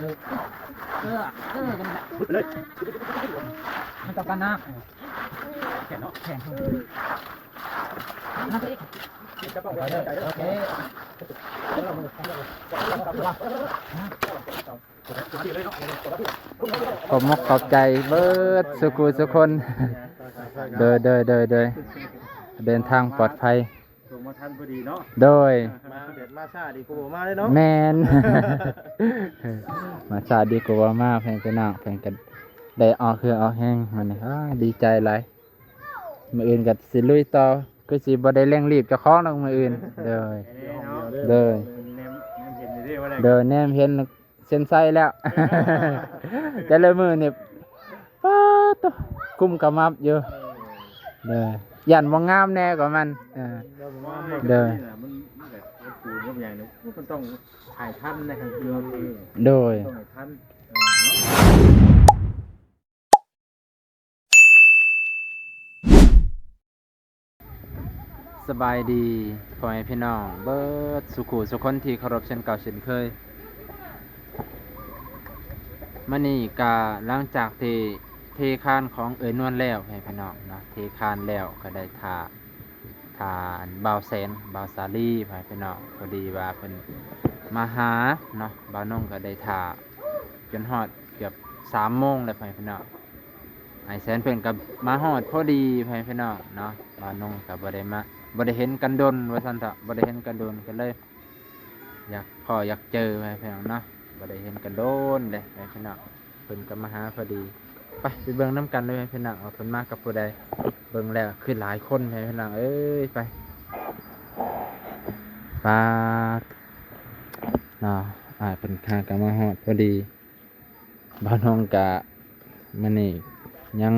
ເອີ ເອີ ເອີ ນັ້ນແຫຼະ ມັນຕ້ອງການນ້ຳ ແຂງເນາະ ແຂງ ມາອີກ ໂອເຄ ຂອບມົກຂອບໃຈເບິດສູ່ຄູ່ສູ່ຄົນ ໂດຍ ໂດຍ ໂດຍ ໂດຍ ເດີນທາງປອດໄພ. ສົ່ງມາທັນພໍດີເນາະ ໂດຍ ມາແບບມາຊ້າດີກວ່າບໍ່ມາເລີຍເນາະ ແມ່ນ ມາຊ້າດີກວ່າບໍ່ມາ ເພິ່ນກໍເນາະ ເພິ່ນກໍໄດ້ອອກເຫື່ອອອກແຮງມື້ນີ້ ອ້າ ດີໃຈຫຼາຍ ມື້ອື່ນກໍຊິລຸຍຕໍ່ ຄືຊິບໍ່ໄດ້ເລັ່ງລີບເຈົ້າຂອງດອກມື້ອື່ນ ໂດຍ ໂດຍ ແນມ ແນມເຫັນຢູ່ເດ້ວ່າໄດ້ ໂດຍ ແນມເຫັນ ເຊັນໄຊແລ້ວ ແຕ່ລະມື້ນີ້ ປາດໂທ້ ກຸ້ມຂະໝັບຢູ່ ເອີ ເດີ ຢ້ານບໍ່ງາມແດ່ກວ່າມັນ ເອີ ເອີ ບໍ່ງາມ ເດີ ມັນ ມັນແບບ ມັນປູນກັບຫຍັງນີ້ ມັນຕ້ອງຖ່າຍທັນໃນກາງຄືນ ໂດຍ ຕ້ອງໃຫ້ທັນ ເອີ ເນາະ. ສະບາຍດີພໍ່ແມ່ພີ່ນ້ອງເບິດສູ່ຄູ່ສູ່ຄົນທີ່ເຄົາລົບເຊັ່ນເກົ່າເຊັ່ນເຄີຍ. ມື້ນີ້ກະຫຼັງຈາກທີ່ເທຄານຂອງເອື້ອຍນວນແລ້ວ ໃຫ້ພີ່ນ້ອງເນາະ ເທຄານແລ້ວກະໄດ້ຖ້າ ຖ້າອັນບ່າວແສນ ບ່າວສາລີ ໃຫ້ພີ່ນ້ອງ ພໍດີວ່າເພິ່ນມາຫາເນາະ ບ່າວນົງກະໄດ້ຖ້າຈົນຮອດເກືອບສາມໂມງແລ້ວ ໃຫ້ພີ່ນ້ອງ. ອ້າຍແສນເພິ່ນກໍມາຮອດພໍດີ ພໍ່ແມ່ພີ່ນ້ອງເນາະ ບ່າວນົງກໍບໍ່ໄດ້ມາ ບໍ່ໄດ້ເຫັນກັນດົນວ່າຊັ້ນເຖາະ ບໍ່ໄດ້ເຫັນກັນດົນ ກໍເລີຍຢາກພໍ້ຢາກເຈີ ພໍ່ແມ່ພີ່ນ້ອງເນາະ ບໍ່ໄດ້ເຫັນກັນດົນເດ້ ພໍ່ແມ່ພີ່ນ້ອງ ເພິ່ນກໍມາຫາພໍດີ. ໄປ ໄປເບິ່ງນຳກັນເລີຍ ພໍ່ແມ່ພີ່ນ້ອງ ວ່າເພິ່ນມາກັບຜູ້ໃດ ເບິ່ງແລ້ວຄືຫຼາຍຄົນ ພໍ່ແມ່ພີ່ນ້ອງເອີຍ ໄປ ປາດເນາະ ອ້າຍເພິ່ນຫາກໍມາຮອດພໍດີ. ບ່າວນ້ອງກະມື້ນີ້ຍັງ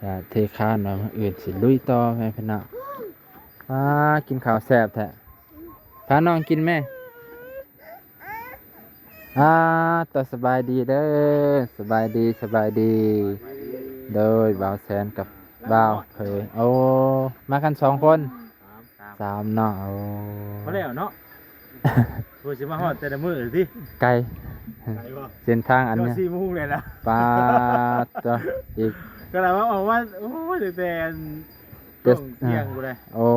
ກະເທຄານວ່າ ມື້ອື່ນຊິລຸຍຕໍ່ແມ່ພີ່ນ້ອງ. ອ້າ ກິນເຂົ້າແຊບແທ້ ພານ້ອງກິນແມ່. ອ້າ ໂຕ ສະບາຍດີເດີ ສະບາຍດີ ສະບາຍດີ. ໂດຍ ບ່າວແສນກັບບ່າວເຜີຍ ໂອ້ ມາກັນສອງຄົນ. ສາມ ສາມເນາະ ໂອ້ ພໍແລ້ວເນາະ ເພື່ອຊິມາຮອດແຕ່ລະມື້ຕິ ໄກ ໄກບໍ່ ເສັ້ນທາງອັນນີ້ ເຈົ້າສີ່ໂມງແລ້ວລະ ປາດໂທ້ ອີກ ກໍລະວ່າອອກມາ ໂອ້ຍ ຕັ້ງແຕ່ອັນ ເຈັດ ຊ່ວງທ່ຽງພຸ້ນແຫຼະ ໂອ້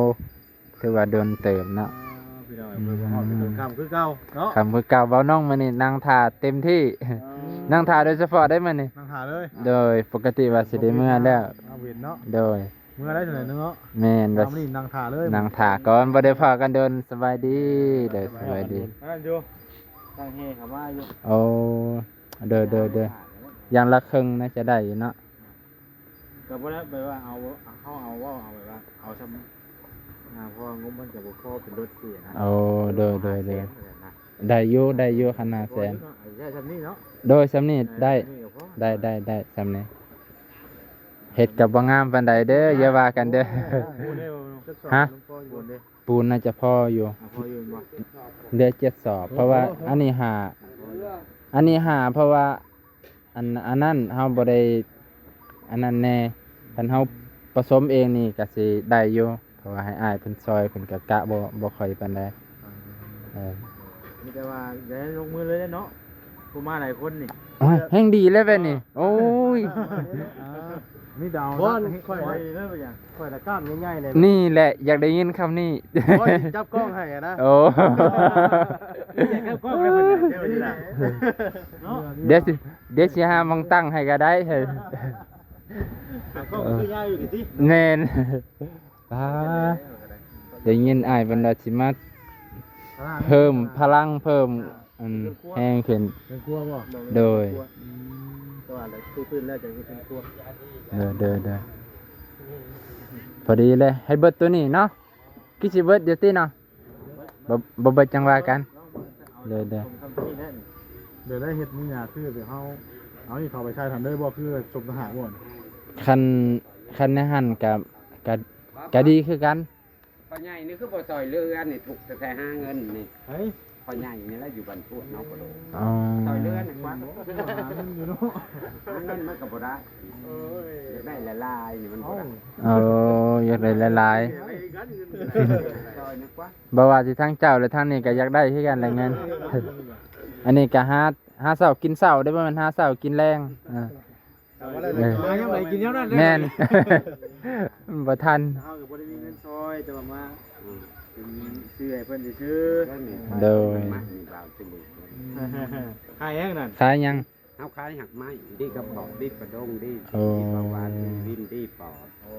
ຖືວ່າດົນເຕີບເນາະ ອໍ ພີ່ນ້ອງ ອືມ ເພິ່ນມາຮອດກໍຈົນຄ່ຳຄືເກົ່າເນາະ ຄ່ຳຄືເກົ່າ ເວົ້ານ້ອງມື້ນີ້ນັ່ງຖ້າເຕັມທີ່ ອໍ ນັ່ງຖ້າໂດຍສະເພາະໄດ້ມື້ນີ້ ນັ່ງຖ້າເລີຍ ໂດຍ ປົກກະຕິວ່າຊິໄດ້ເມືອແລ້ວ ເອົາເວັນເນາະ ໂດຍ. ເມື່ອໄດ້ເທື່ອໜຶ່ງເນາະ ແມ່ນ ວ່າມື້ນີ້ນັ່ງຖ້າເລີຍ ນັ່ງຖ້າກ່ອນ ບໍ່ໄດ້ພໍ້ກັນດົນ ສະບາຍດີເດີ ສະບາຍດີ ອັນນັ້ນຢູ່ ຕັ້ງແຮ່ເຂົ້າມາຢູ່ ໂອ້ ເດີ ເດີ ເດີ ຢ່າງລະເຄິ່ງໜ້າຈະໄດ້ຢູ່ເນາະ ກໍບໍ່ໄດ້ແບບວ່າເອົາ ເຮົາເອົາ ເວົ້າເອົາແບບວ່າເອົາຊ່ຳ ອ່າ ເພາະວ່າງົບມັນກໍບໍ່ພໍເປັນລົດເສຍນະ ໂອ້ ໂດຍ ໂດຍ ໂດຍ ຫ້າແສນ ໄດ້ຢູ່ ໄດ້ຢູ່ ຄັນຫ້າແສນ ໄດ້ຊ່ຳນີ້ເນາະ ໂດຍ ຊ່ຳນີ້ໄດ້ ໄດ້ ໄດ້ ໄດ້ ຊ່ຳນີ້ ເຮັດກໍບໍ່ງາມປານໃດເດີ ຢ່າວ່າກັນເດີ ປູນເດ້ ຈັກສອບ ຮະ ປູນເດ້ ປູນໜ້າຈະພໍຢູ່ ພໍຢູ່ບໍ່ ເຫຼືອເຈັດສອບ ເພາະວ່າອັນນີ້ຫ້າ ອັນນີ້ຫ້າ ເພາະວ່າ ອັນ ອັນນັ້ນເຮົາບໍ່ໄດ້ອັນນັ້ນແດ່ ຄັນເຮົາປະສົມເອງນີ້ກໍຊິໄດ້ຢູ່ ເພາະວ່າໃຫ້ອ້າຍເພິ່ນຊ່ອຍ ເພິ່ນກໍກະບໍ່ ບໍ່ຄ່ອຍປານໃດ ເອີ ມີແຕ່ວ່າຢ່າໃຫ້ລົງມືເລີຍເນາະ ຜູ້ມາຫຼາຍຄົນນີ້ ໂອ້ຍ ແຮ່ງດີແລ້ວແບບນີ້ ໂອ້ຍ ມີດາວ ບໍ່ ຂ້ອຍ ຂ້ອຍ ຂ້ອຍລະກ້າມໃຫຍ່ໆເລີຍ ນີ້ແຫຼະ ຢາກໄດ້ຍິນຄຳນີ້ ຂ້ອຍຊິຈັບກ້ອງໃຫ້ນະ ໂອ້ ຈັບກ້ອງໃຫ້ເພິ່ນເນາະ ດຽວຊິ ດຽວຊິຫາໝ່ອງຕັ້ງໃຫ້ກໍໄດ້ ແມ່ນ ປ້າ ໄດ້ຍິນອ້າຍເພິ່ນວ່າຊິມາເພີ່ມພະລັງ ເພີ່ມ ອັນ ແຮງຂຶ້ນ ເຮືອນຄົວບໍ່? ໂດຍ ອືມ ແຕ່ວ່າຄືພື້ນແລ້ວຈັ່ງເຮັດເຮືອນຄົວ ໂດຍ ໂດຍ ໂດຍ ພໍດີເລີຍ ໃຫ້ເບິດໂຕນີ້ເນາະ ຄືຊິເບິດຢູ່ຕິເນາະ ບໍ່ ບໍ່ເບິດຈັ່ງວ່າກັນ ໂດຍ ໂດຍ ເດີ ໄດ້ເຮັດມີຫຍັງ ຄືແບບເຮົາເອົານີ້ເຂົ້າໄປໃຊ້ທັນເດີບໍ່ ຄືສົມທະຫານບໍ່? ຄັນ ຄັນແນວຫັ້ນກະ ກະ ກະດີຄືກັນ ພໍ່ໃຫຍ່ນີ້ຄືບໍ່ຊ່ອຍເຫຼືອນີ້ ທຸກແທ້ໆ ຫາເງິນນີ້ ເອີຍ ພໍ່ໃຫຍ່ນີ້ແຫຼະ ຢູ່ບ້ານພຸດເນາະ ບໍ່ໂດ. ອໍ ຊ່ອຍເຫຼືອໜ້ອຍກວ່າ ຫາເງິນຢູ່ເນາະ ຫາເງິນມັນກໍບໍ່ໄດ້. ໂອ້ຍ ຢາກໄດ້ຫຼາຍໆນີ້ມັນບໍ່ໄດ້. ເອົ້າ ຢາກໄດ້ຫຼາຍໆ ຊ່ອຍໜ້ອຍກວ່າ. ບໍ່ວ່າຊິທາງເຈົ້າ ແລະ ທາງນີ້ກໍຢາກໄດ້ຄືກັນແຫຼະເງິນ. ອັນນີ້ກໍຫາ ຫາເຊົ້າກິນເຊົ້າເດ້ ບໍ່ແມ່ນຫາເຊົ້າກິນແລງ. ເອີ ຫາຍາມໃດກິນຍາມນັ້ນເດ້. ແມ່ນ ບໍ່ທັນ ເຮົາກໍບໍ່ໄດ້ມີເງິນຊ່ອຍ ແຕ່ວ່າມາ ອືມ ເປັນຊື່ໃຫ້ເພິ່ນຊື່ໆ. ໂດຍ ຂາຍຫຍັງນັ້ນ? ຂາຍຫຍັງ? ເຮົາຂາຍຮາກໄມ້ ດີກະເປາະ ດີປະດົງ ດີ ໂອ້ ດີປະຫວານ ດີວິນ ດີປອດ. ໂອ້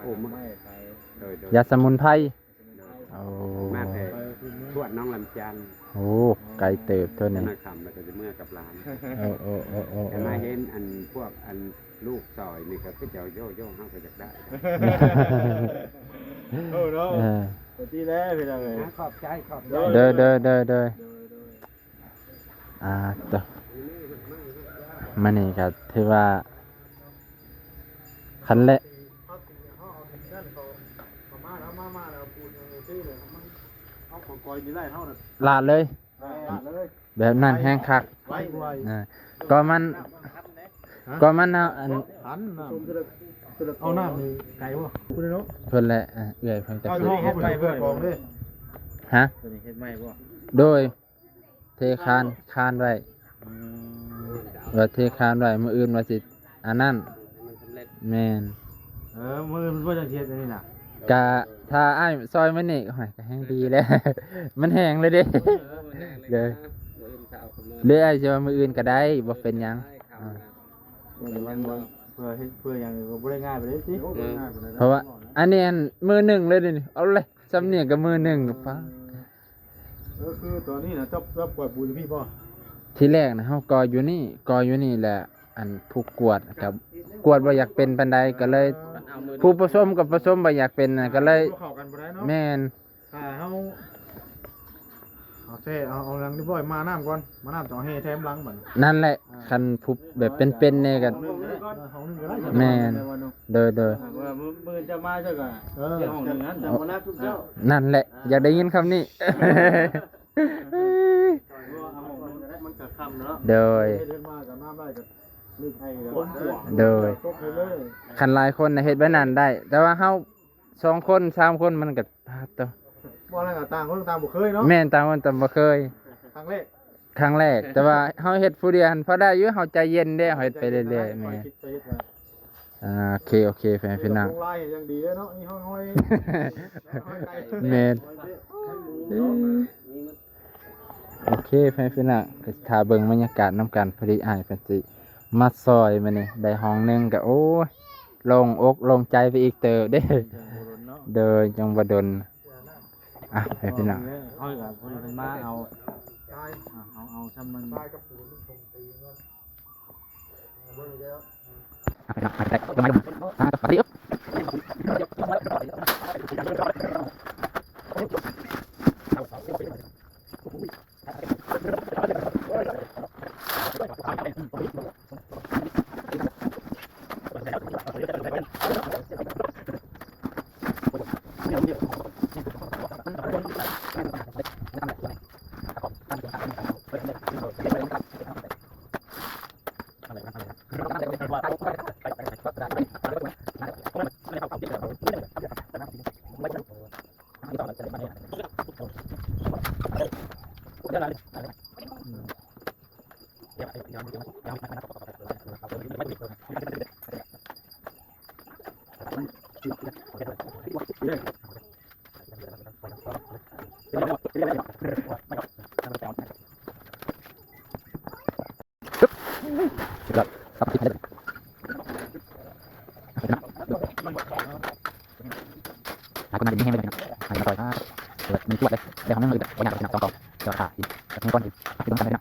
ໂອ້ ມາ ໄມ້ຂາຍ ໂດຍ ໂດຍ ຢາສະໝຸນໄພ. ໂອ້ ມາແຕ່ທວດນ້ອງລຳຈັນ. ໂອ້ ໄກເຕີບໂຕນັ້ນ ນະຄຳ ແລ້ວກໍຈະເມືອກັບຫຼານ. ໂອ້ ໂອ້ ໂອ້ ໂອ້ ແຕ່ມາເຫັນອັນພວກອັນລູກຊອຍນີ້ກໍຄືເຈົ້າໂຢໂຢ ເຮົາກໍຢາກໄດ້. ໂອ້ເນາະ ເອີ ປະຕິແລ້ວພີ່ນ້ອງເອີຍ. ຂອບໃຈ ຂອບໃຈ. ໂດຍ ໂດຍ ໂດຍ ໂດຍ ໂດຍ ໂດຍ. ອ່າ ໂຕ ມື້ນີ້ກໍຖືວ່າຄັນແລະ ລາດເລີຍ ແບບນັ້ນແຮງຄັກ. ອ່າ ກໍມັນ ກໍມັນເອົາອັນ ເອົານ້ຳນີ້ໄກບໍ່? ເພິ່ນແຫຼະ ເອື້ອຍເພິ່ນກໍ ເອົາ ເຮົາໄປເພື່ອກອງເດ້. ຮະ? ຕົວນີ້ເຮັດໃໝ່ບໍ່? ໂດຍ ເທຄານ ຄານໄວ້. ອືມ ວ່າເທຄານໄວ້ ມື້ອື່ນວ່າຊິອັນນັ້ນ. ແມ່ນ ເອີ ມື້ອື່ນເພິ່ນຈະເຮັດອັນນີ້ນະ. ກະຖ້າອ້າຍຊ່ອຍມື້ນີ້ ໂອ້ຍ ກະແຮງດີແລ້ວ ມັນແຫ້ງເລີຍເດ້. ເອີ ເອີ ມື້ອື່ນເຊົ້າ ເລີຍອ້າຍຊິວ່າມື້ອື່ນກະໄດ້ ບໍ່ເປັນຫຍັງ. ເອີ ເພື່ອເຮັດ ເພື່ອຫຍັງກໍບໍ່ໄດ້ງ່າຍປານໃດຕິ. ເອີ ເພາະວ່າອັນນີ້ອັນມື້ໜຶ່ງເລີຍນີ້ ເອົາເລີຍ ຊ່ຳນີ້ກໍມື້ໜຶ່ງ. ປາ ເອີ ຄືຕອນນີ້ນະ ເຈົ້າ ເຈົ້າປ່ອຍປູຢູ່ພີ້ບໍ່? ທີແລກນະ ເຮົາກໍ່ຢູ່ນີ້ ກໍ່ຢູ່ນີ້ແຫຼະ ອັນຜູ້ກວດກໍກວດບໍ່ຢາກເປັນປານໃດ ກໍເລີຍ ຜູ້ປະສົມກໍປະສົມບໍ່ຢາກເປັນນະ ກໍເລີຍ ເຂົ້າກັນບໍ່ໄດ້ເນາະ. ແມ່ນ ຖ້າເຮົາ ເອົາແທ້ ເອົາ ເອົາຫຍັງຮຽບຮ້ອຍ ມານ້ຳກ່ອນ ມານ້ຳຈະເອົາແຮ່ແຖມຫຼັງບັດນີ້. ນັ້ນແຫຼະ ອ່າ ຄັນຜູ້ແບບເປັນໆແດ່ກໍ ເອີ ຫ້ອງໜຶ່ງກໍໄດ້. ແມ່ນ ໂດຍ ໂດຍ ເອີ ມື້ ມື້ຈະມາເຈົ້າກໍ ເອີ ຫ້ອງໜຶ່ງນັ້ນ ຈະບໍ່ນັດທຸກເຈົ້າ. ນັ້ນແຫຼະ ຢາກໄດ້ຍິນຄຳນີ້. ໂດຍ ໂດຍ ຄັນຫຼາຍຄົນນະເຮັດແບບນັ້ນໄດ້ ແຕ່ວ່າເຮົາສອງຄົນສາມຄົນມັນກໍ ປາດໂຕ ບໍ່ແລ້ວກໍຕ່າງຄົນຕ່າງບໍ່ເຄີຍເນາະ. ແມ່ນ ຕ່າງຄົນຕ່າງບໍ່ເຄີຍ ຄັ້ງແລກ ຄັ້ງແລກ ແຕ່ວ່າເຮົາເຮັດຜູ້ດຽວຫັ້ນພໍໄດ້ຢູ່ ເຮົາໃຈເຢັນເດ້ ເຮົາເຮັດໄປເລື້ອຍໆ. ແມ່ນ ອ່າ ໂອເຄ ໂອເຄ ແຟນພີ່ນ້ອງ ແມ່ນ ໂອເຄ ແຟນພີ່ນ້ອງ ກໍຖ້າເບິ່ງບັນຍາກາດນຳກັນ. ພໍດີອ້າຍເພິ່ນຊິມາຊ່ອຍມື້ນີ້ ໄດ້ຫ້ອງໜຶ່ງກໍ ໂອ້ຍ ໂລ່ງອົກໂລ່ງໃຈໄປອີກເຕີບເດ້. ໂດຍ ຍັງບໍ່ດົນ. ອ່ະ ແຟນພີ່ນ້ອງ ເຮົາກໍພໍດີເພິ່ນມາເອົາ ເອົາ ເອົາຊ່ຳມັນ. ຫຼາຍຄົນໜ້າຈະມີແຮງເລີຍພີ່ນ້ອງ ໃຫ້ມາຊ່ອຍ ເອີ ມີຂວດເລີຍ ໄດ້ຫ້ອງໜຶ່ງ ບໍ່ຍາກພີ່ນ້ອງ ສອງກອງ ແຕ່ວ່າຖ້າອີກ ແຕ່ເງິນກ່ອນອີກ ເກັບເງິນກ່ອນພີ່ນ້ອງ. ເປັນຫຍັງເດ້ເນາະ?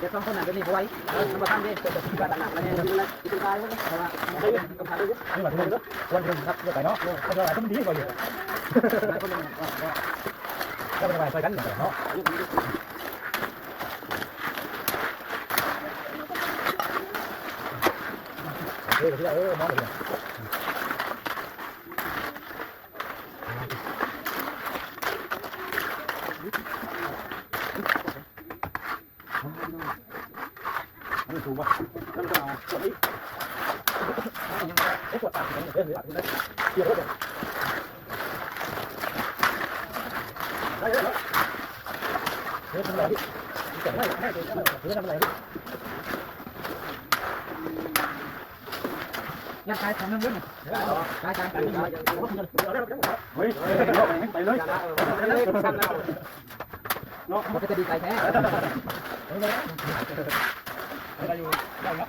ດຽວສອງຄົນນັ້ນ ດຽວນີ້ບໍ່ໄຫວ ເອີ ມັນບໍ່ທັນເດ້ ເຈົ້າຊິວ່າຕາໜັກແລ້ວນີ້ ເວລາຊິເປັນຕາຍ ເຂົາວ່າ ເອີ ຕ້ອງຖາມເບິ່ງ ນີ້ວ່າທຸກຄົນເດີ ຄວນເດີນຄັບ ເລືອກໄປເນາະ ເອີ ເຂົາເຈົ້າຫຼາຍຄົນມັນດີກວ່າຢູ່ ຫຼາຍຄົນມັນ ກໍ ກໍ ກໍໄປຊ່ອຍກັນເນາະ ໂອເຄ ກໍຄືວ່າ ເອີ ມອງໄປເລີຍ. ຍັງຂາຍຂອງນຳເດີ ຂາຍຂາຍຂາຍ ເຮີ້ຍ ໄປເລີຍ ເນາະ ມັນກໍຈະດີໃຈແທ້ ໄດ້ຢູ່ ໄດ້ເນາະ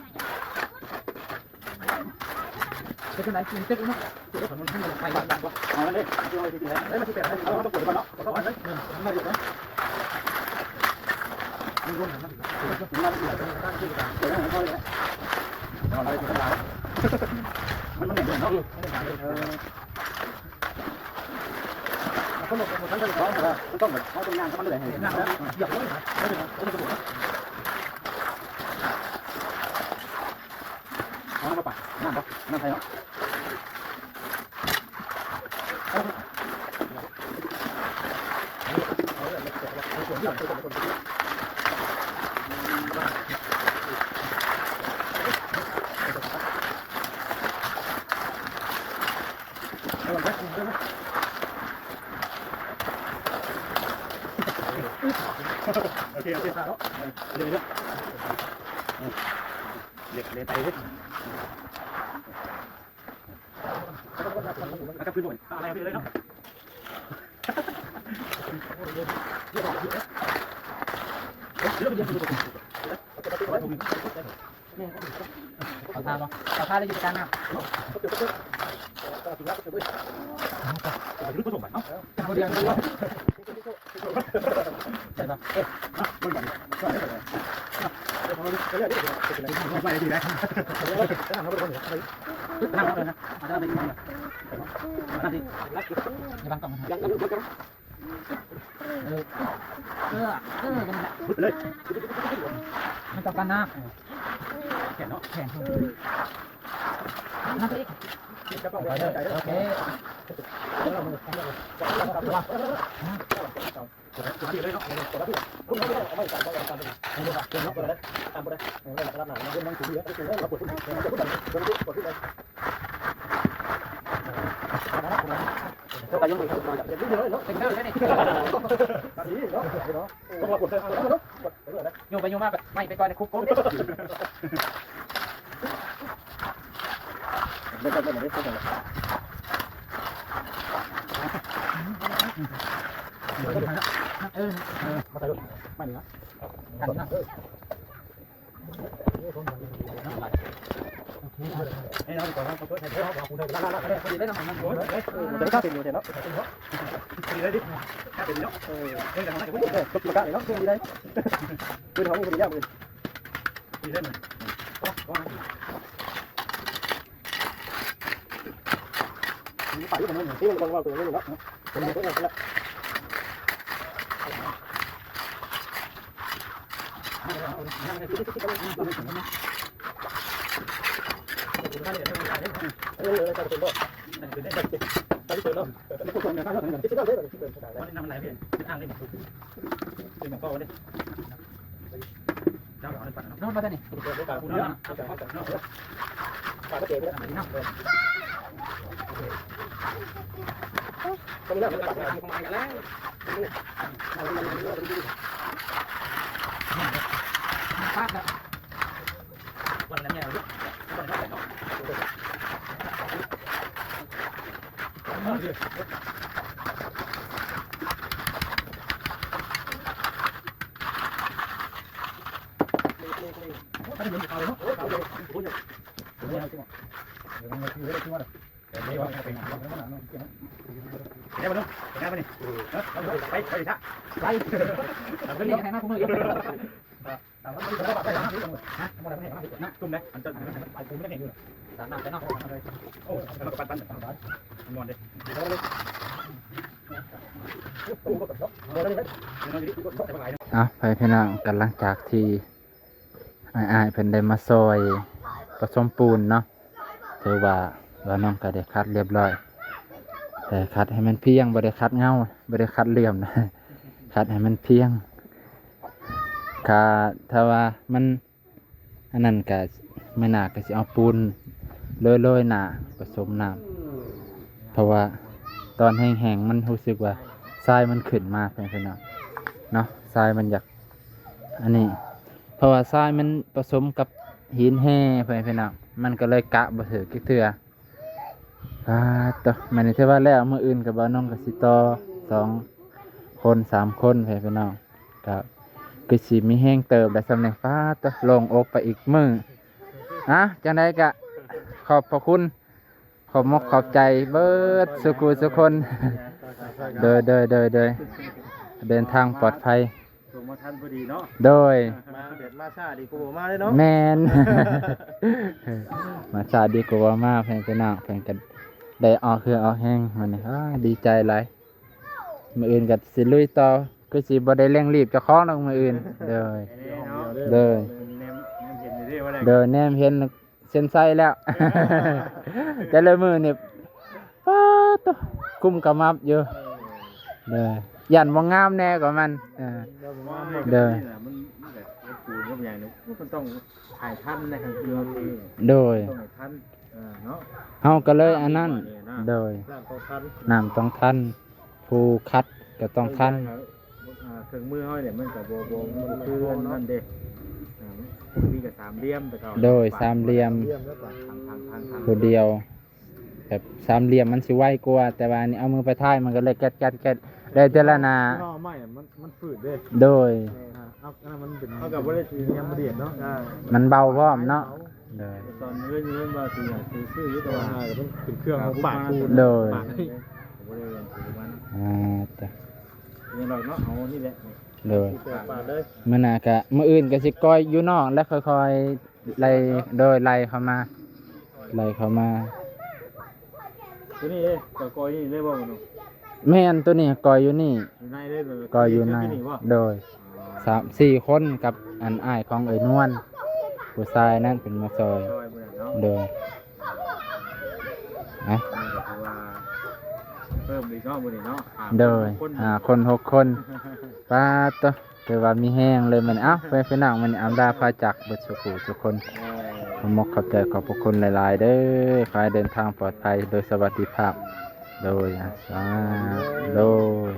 ເປັນຈັ່ງໃດ ກິນເຕັກເນາະ ເອົາເລີຍ ເອົາເລີຍ ເອົາເລີຍ ມັນຊິແຕກ ເອົາ ຕ້ອງເປີດກ່ອນເນາະ ເອົາເຂົ້າໄປເລີຍ ເອີ ມັນເດືອດເນາະ ມັນລົງ ມັນເດືອດ ເອົາເລີຍ ມັນ ມັນແໜ້ນເນາະ ເອີ ມັນຕ້ອງແບບເຮົາຕ້ອງຍ່າງເຂົ້າມາເລື້ອຍ ຍ່າງແລ້ວຢຽບເລີຍ ເອົານ້ຳມາປາດ ນ້ຳບໍ່ ນ້ຳໃສ່ເນາະ ໂອເຄ ໂອເຄ ເດີ ເດີ ເດີ ເດີ ໄປເລີຍ ກັບຄືນໂດຍ ອາ ໄປເລີຍເນາະ ເອົາທາເນາະ ເອົາທາແລ້ວຢູ່ກາງນ້ຳ ບໍ່ເດືອດ ເອີ ເອີ ເອີ ນັ້ນແຫຼະ ເລີຍ ມັນຕ້ອງການນ້ຳ ແຂນເນາະ ແຂນ ນ້ຳອີກ ໂອເຄ ໂຍມໄປໂຍມມາ ໄປ ໄປກ່ອນໃນຄຸກໂກ ເອີ ເອີ ມາໃສ່ລົດ ມານີ້ນະ ກັນນະ ເອີ ໂອເຄ ເອົາ ເອົາ ເອົາ ເອົາ ເອົາ ເອົາ ເອົາ ເອົາ ເອົາ ເອົາ ເອົາ ເອົາ ເອົາ ເອົາ ເໂດດມາແຕ່ນີ້ ໄປ ໄປ ໄປ ໄປ. ເອົາ ໄປພີ່ນ້ອງ ກັນ ຫຼັງຈາກທີ່ ອ້າຍໆເພິ່ນໄດ້ມາຊ່ອຍປະສົມປູນເນາະ ຖືວ່າບ່າວນ້ອງກໍໄດ້ຂັດລຽບລ້ອຍ ແຕ່ຂັດໃຫ້ມັນພຽງ ບໍ່ໄດ້ຂັດເງົາ ບໍ່ໄດ້ຂັດເຫຼື້ອມນະ ຂັດໃຫ້ມັນພຽງ ຖ້າ ຖ້າວ່າມັນ ອັນນັ້ນກະ ມື້ໜ້າກະຊິເອົາປູນໂລຍໆໜ້າ ປະສົມນ້ຳ ເພາະວ່າຕອນແຫ້ງໆມັນຮູ້ສຶກວ່າຊາຍມັນຂຶ້ນມາ ເພື່ອນພີ່ນ້ອງເນາະ ຊາຍມັນຢາກ ອັນນີ້ ເພາະວ່າຊາຍມັນປະສົມກັບຫີນແຮ່ ເພື່ອນພີ່ນ້ອງ ມັນກໍເລີຍກະບໍ່ຖືກຈັກເທື່ອ. ປາດໂຕ ມື້ນີ້ຖືວ່າແລ້ວ ມື້ອື່ນກໍບ່າວນ້ອງກໍຊິຕໍ່ສອງຄົນສາມຄົນ ເພື່ອນພີ່ນ້ອງ ກໍຄືຊິມີແຮງເຕີບແລ້ວສ່ຳນີ້ ປາດໂຕ ໂລ່ງອົກໄປອີກມື້. ອາ ຈັ່ງໃດກໍຂອບພະຄຸນ ຂອບມົກຂອບໃຈເບິດສູ່ຜູ້ສູ່ຄົນ ໂດຍ ໂດຍ ໂດຍ ໂດຍ ເດີນທາງປອດໄພ ສົ່ງມາທັນພໍດີເນາະ ໂດຍ ມາແບບມາຊ້າດີກວ່າບໍ່ມາເດ້ເນາະ ແມ່ນ ມາຊ້າດີກວ່າບໍ່ມາ ເພິ່ນກໍນາ ເພິ່ນກໍໄດ້ອອກເຫື່ອອອກແຮງມື້ນີ້ ອາ ດີໃຈຫຼາຍ ມື້ອື່ນກໍຊິລຸຍຕໍ່ ຄືຊິບໍ່ໄດ້ເລັ່ງລີບເຈົ້າຂອງດອກມື້ອື່ນ ໂດຍ ໂດຍ ໂດຍ ແນມເຫັນຢູ່ເດ້ວ່າແລ້ວ ໂດຍ ແນມເຫັນ ເຊັນໄຊແລ້ວ ແຕ່ລະມື້ນີ້ ປາດໂຕ ກຸ້ມຂະໝັບຢູ່ ເອີ ເອີ ຢ້ານບໍ່ງາມແດ່ກວ່າມັນ ເອີ ໂດຍ ມັນ ມັນກໍເຮັດປູນກັບຫຍັງນີ້ ມັນຕ້ອງໃຫ້ທັນໃນກາງຄືນນີ້ ໂດຍ ຕ້ອງໃຫ້ທັນ ເອີ ເນາະ ເຮົາກໍເລີຍອັນນັ້ນ ໂດຍ ນ້ຳຕ້ອງທັນ ຜູ້ຂັດກໍຕ້ອງທັນ ເຄື່ອງມືເຮົານີ້ມັນກໍບໍ່ ບໍ່ ບໍ່ຄືອັນນັ້ນເດ້ ອາ ມັນກໍສາມຫຼ່ຽມແຕ່ເກົ່າ ໂດຍ ສາມຫຼ່ຽມ ພັງໆໆໆ ຜູ້ດຽວ ແບບສາມຫຼ່ຽມມັນຊິໄວກວ່າ ແຕ່ວ່າອັນນີ້ເອົາມືໄປຖ່າຍ ມັນກໍເລີຍແກັດໆໆ ໄດ້ແຕ່ລະໜ້າ ເນາະ ໄມ້ມັນ ມັນຝືດເດ້ ໂດຍ ເອີ ເອົາ ອັນນັ້ນມັນເປັນ ເຮົາກໍບໍ່ໄດ້ຊິຍັງບໍ່ໄດ້ເນາະ ອ່າ ມັນເບົາພ້ອມເນາະ ໂດຍ ຕອນເຮືອນ ເຮືອນວ່າຊິຊື້ຢູ່ ແຕ່ວ່າ ອ່າ ມັນເປັນເຄື່ອງຂອງປາກ ໂດຍ ປາກ ບໍ່ໄດ້ເລື່ອງຂອງມັນ ອ່າ ຈ້ະ ນີ້ເນາະ ເອົານີ້ແຫຼະ ໂດຍ ປາກເລີຍ ມື້ໜ້າກະ ມື້ອື່ນກະຊິກ່ອຍຢູ່ນອກ ແລ້ວຄ່ອຍໆ ໄລ່ ໂດຍ ໄລ່ເຂົ້າມາ ໄລ່ເຂົ້າມາ ຕົວນີ້ເດ້ ກໍກ່ອຍນີ້ເລີຍບໍ່? ແມ່ນ ຕົວນີ້ກໍກ່ອຍຢູ່ນີ້ ຢູ່ໃນເລີຍ ກໍກ່ອຍຢູ່ໃນ ໂດຍ ສາມສີ່ຄົນກັບອັນອ້າຍຂອງເອື້ອຍນວນ ຜູ້ຊາຍນັ້ນເພິ່ນມາຊ່ອຍ ຊ່ອຍເພິ່ນເນາະ ໂດຍ ອ່ະ ນີ້ກໍຖືວ່າເພີ່ມອີກເນາະ ມື້ນີ້ເນາະ ໂດຍ ຫ້າຄົນ ຫ້າຄົນ ຫົກຄົນ ປາດໂຕ ຖືວ່າມີແຮງເລີຍມື້ນີ້ ເອົ້າ ເພື່ອນພີ່ນ້ອງ ມື້ນີ້ອຳລາພາຈາກເບິດສູ່ຜູ້ສູ່ຄົນ ຂໍຂອບມົກຂອບໃຈຂອບພະຄຸນຫຼາຍໆເດີ້ ຂໍໃຫ້ເດີນທາງປອດໄພໂດຍສະຫວັດດີພາບ ໂດຍ ສາ ໂດຍ.